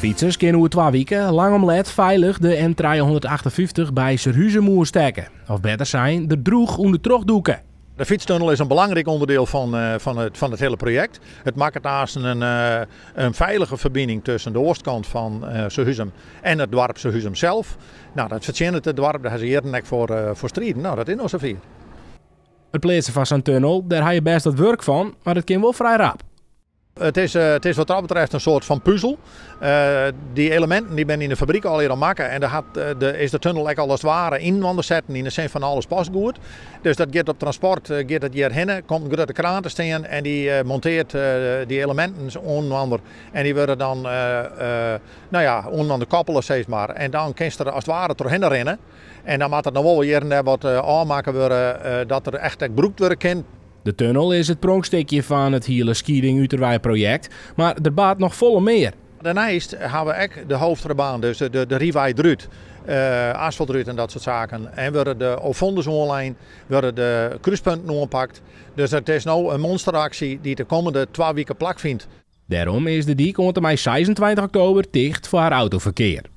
Fytsers kinne oer 2 wike lang om let feilich de N358 by Surhuzum oerstekke. Of better sein, der drûch ûndertroch dûke. De fytstunnel is in belangryk ûnderdiel fan it hiele projekt. It makket aanst in feilige ferbining tusken de eastkant fan Surhuzum en it doarp Surhuzum sels. No, dat fertsjinnet it doarp, dêr ha se jierren ek foar striden. No, dat is no safier. It pleatsen fan sa'n tunnel, dêr ha je bêst wat wurk fan, mar it kin wol frij rap. It is wat dat betreft in soart fan puzel. Dy eleminten dy binne yn de fabryk al hjir al makke en dêr is de tunnel ek al as it ware yn setten yn de sin fan alles past goed. Dus dat giet op transport, giet it hjirhinne, komt in grutte kraan te stean en dy montearret dy eleminten oaninoar en dy wurde dan, no ja, oaninoar koppele, sis mar. En dan kinst der as it ware trochhinne rinne. En dan moat der noch wol hjir en dêr wat ôfmakke wurde, dat der echt ek brûkt wurde kin. De tunnel is it pronkstikje fan it hiele Skieding-Uterwei-projekt, mar der bart noch folle mear. Dêrneist ha we ek de hoofdrijbaan, dus de rydwei derút, asfalt derút en dat soart saken. En wurde de ovondes oanlein, wurde de krúspunten oanpakt. Dus it is no in monsteraksje dy't de kommende 2 wiken plakfynt. Dêrom is de dyk oant en mei 26 oktober ticht foar autoferkear.